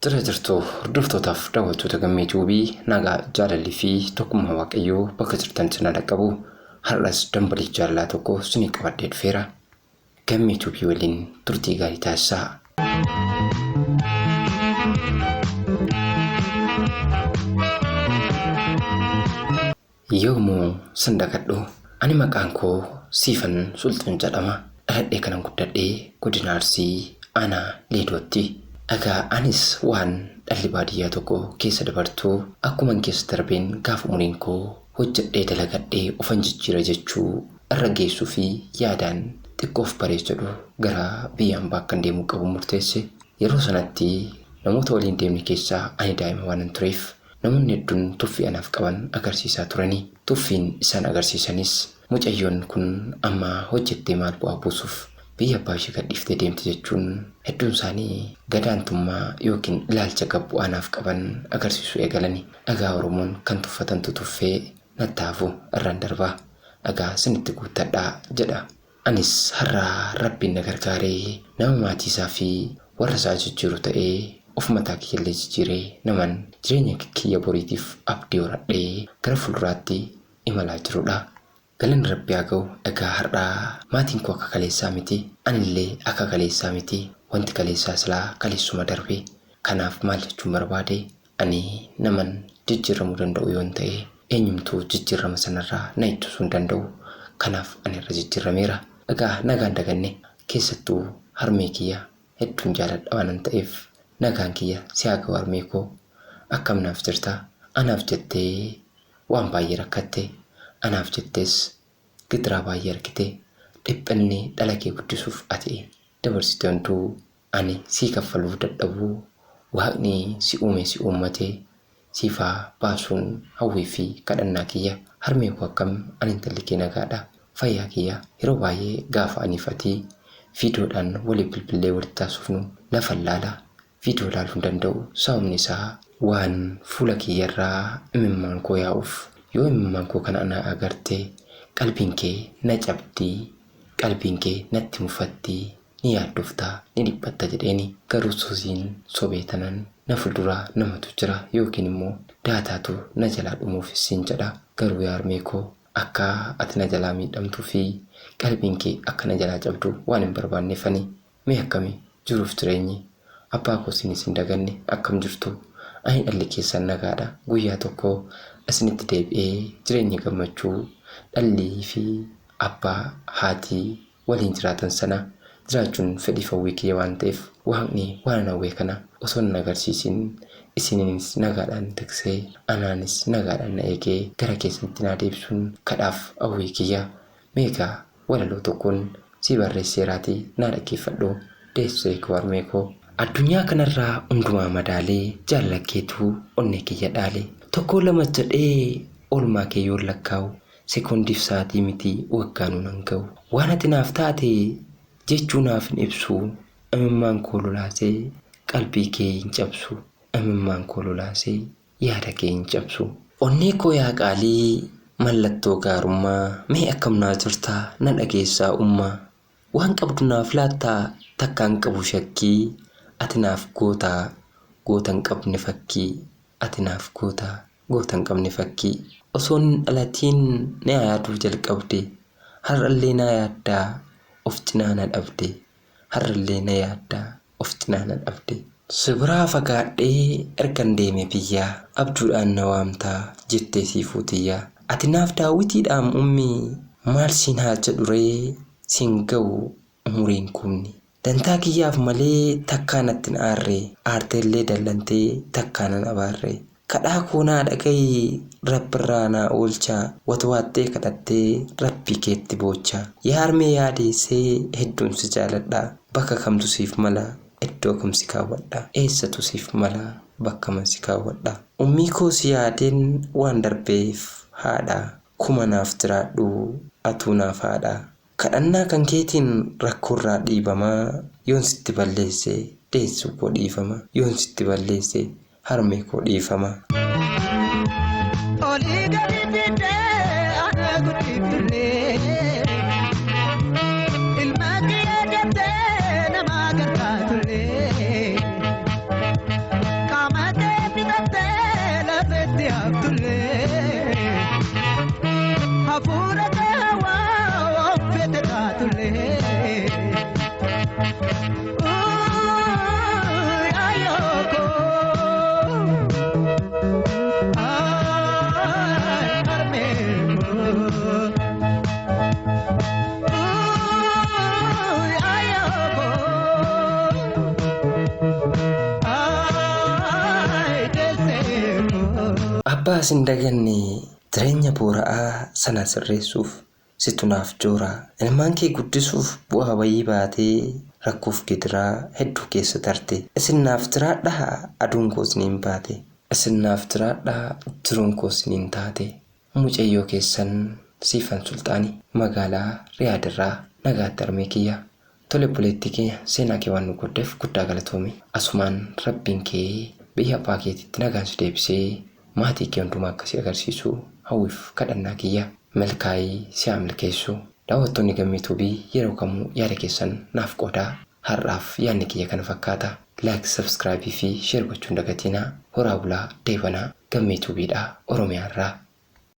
Jira jirtu hordoftootaaf daawwattoota Gammee Tuubii, nagaa, jaalalli fi tokkummaa Waaqayyoo bakka jirtan sinaa dhaqqabu. Har'as dambalii jaalalaa tokko sinii qabadhee dhufeera. Gammee Tuubii waliin turtii gaarii taasisaa. Yoomuu sin dagadhu. Ani maqaan koo Siifan Sulxan jedhama. Dhaladhee kanan guddadhee godina Arsii, aanaa Leedootti. Egaa anis waan dhalli baadiyyaa tokko keessa dabartu akkuman keessa darbeen gaafa umuriin koo hojjedhee dalagadhee ofan jijjiira jechuu irra geessuu fi yaadaan xiqqoof baree jedhu gara biyya hambaa akkan deemuu qabu murteesse. Yeroo sanatti namoota waliin deemne keessaa ani daa'ima waanan tureef namoonni hedduun tuffii anaaf qaban agarsiisaa turani. Tuffiin isaan agarsiisanis mucayyoon kun amma hojjettee maal bu'aa buusuuf biyya abbaa ishee gadhiiftee deemti jechuun hedduun isaanii gadaantummaa yookiin ilaalcha gad bu'aa naaf qaban agarsiisuu eegalani. Egaa Oromoon kan tuffatantu tuffee natti hafu irraan darbaa. Egaa sinitti guuttadhaa jedha. Anis har'a Rabbiin na gargaaree nama maatii isaa fi warra isaa jijjiiru ta'ee of mataa kiyyallee jijjiiree naman jireenya kiyya boriitiif abdii horadhee gara fuulduraatti imalaa jirudha. Galanni Rabbii haa ga'u. Egaa har'a maatiin koo akka kaleessaa miti. Anillee akka kaleessaa miti. Wanti kaleessaa silaa kaleessuma darbe. Kanaaf maal jechuun barbaade, ani naman jijjiirramuu danda'u yoon ta'e eenyumtuu jijjiirrama sanarraa na ittisuu hin danda'u. Kanaaf ani irra jijjiirrameera. Egaa nagaan daganne, keessattuu harmee kiyya hedduun jaaladha waanan ta'eef nagaan kiyya si haa ga'u harmee koo. Akkam naaf jirta? Anaaf jettee waan baay'ee rakkatte. Anaaf jettees gidiraa baay'ee argite. Dhiphinni dhala kee guddisuuf ati dabarsite hunduu ani sii kaffaluuf dadhabuu Waaqni si uume si uummate siif haa baasuun hawwii fi kadhannaa kiyya. Harmee koo akkam? Ani intalli kee nagaadha. Fayyaa kiyya. Yeroo baay'ee gaafa aniif ati viidiyoodhaan waliif bilbillee walitti haasofnu lafan laala. Viidiyoo laaluu hin danda'u. Sababni isaa waan fuula kiyyarraa imimmaan koo yaa'uuf. Yoo imimmaan koo kana ana agarte qalbiin kee na cabdi, qalbiin kee natti mufatti, ni yaaddofta, ni dhiphatta jedheeni. Garuu suusiin sobee tanan na fuuldura namatu jira yookiin immoo daataatu na jalaa dhumuuf siin jedha. Garuu yaa harmee koo, akka ati na jalaa miidhamtuu fi qalbiin kee akka na jalaa cabdu waan hin barbaanneefani. Mee akkami jiruuf jireenyi? Abbaa koo isinis hin daganne, akkam jirtu? Ani dhalli keessan nagaadha. Guyyaa tokko isinitti deebi'ee jireenya gammachuu dhallii fi abbaa, haati waliin jiraatan sana jiraachuun fedhiif hawwii kiyya waan ta'eef Waaqni waan hawwee kana osoo hin agarsiisin isiniinis nagaadhaan tiksee anaanis nagaadhaan na eegee gara keessanitti naa deebisuun kadhaaf hawwii kiyya. Mee egaa walaloo tokkoon sii barreesseeraatii naa dhaggeeffadhu deessee koo, harmee koo. Addunyaa kanarraa hundumaa madaalee jaalala keetu onnee kiyya dhaale. Tokko lama jedhee oolmaa kee yoon lakkaa'u sekoondiif sa'aatii miti waggaanuu nan ga'u. Waan ati naaf taate jechuu naaf hin ibsu, imimmaan koo lolaasee qalbii kee hin cabsu, imimmaan koo lolaasee yaada kee hin cabsu. Onnee koo yaa qaalii mallattoo gaarummaa, mee akkam naa jirta, na dhageessaa ummaa? Waan qabdu naaf laattaa, takkaan qabu shakkii, ati naaf goota, goota hin qabne fakkii, ati naaf goota, goota hin qabne fakkii. Osoon hin dhalatiin na yaaduu jalqabde, har'allee na yaaddaa of cinaa na dhabde, har'allee na yaaddaa of cinaa na dhabde. Si biraa fagaadhee ergan deeme biyyaa, abjuudhaan na waamtaa jettee siifuu tiyyaa. Ati naaf daawwitiidhaam ummii, maal siin haa jedhuree siin ga'u umuriin kumni. Dantaa kiyyaaf malee takkaa natti hin aarre, aarteellee dallantee takkaa nan abaarre. Kadhaa koo naa dhaga'i Rabbirraa naa oolchaa, watwaattee kadhattee Rabbii keetti boochaa. Yaa harmee yaa deessee hedduun si jaaladha, bakka kamtu siif mala iddoo kam si kaawwadha, eessatu siif mala bakkaman si kaawwadha. Ummii koo si yaadeen waan darbeef haadha, kuma naaf jiraadhu atuu naaf haadha. Kadhannaa kan keetiin rakkoorraa dhiibamaa, yoon sitti balleesse deessuu koo dhiifama, yoon sitti balleesse harmee koo dhiifama. Olii gadi fiddee ana guddifturree, ilma kiyya jettee nama gargaaturree. Manatti haftullee hafuura gaawaa fete taatullee. Ayooko armeeko ayooko. Abbaa sin daganne jireenya boora'aa sana sirreessuuf situ naaf joora. Ilmaan kee guddisuuf bu'aa wayii baatee rakkoof gidiraa hedduu keessa tarte. Isin naaf jiraadhaa aduun koo isiniin baate. Isin naaf jiraadhaa jiruun koo isiniin taate. Mucayyoo keessan Siifan Sulxaanii magaalaa Riyaadirraa nagaatti harmee kiyya. Tole obboleettii keenya seenaa kee waan nu qooddeef guddaa galatoomi. Asumaan rabbiin kee biyya abbaa keetiitti nagaan si deebisee maatii kee hundumaa akka si agarsiisu hawwiif kadhannaa kiyya. Milkaa'ii si haa milkeessu. Daawwattoonni Gammee Tuubii yeroo kamuu yaada keessan naaf qoodaa. Har'aaf yaadni kiyya kana fakkaata. Like, subscribe fi share gochuun dagatinaa. Horaa bulaa deebanaa Gammee Tuubiidhaa Oromiyaarraa.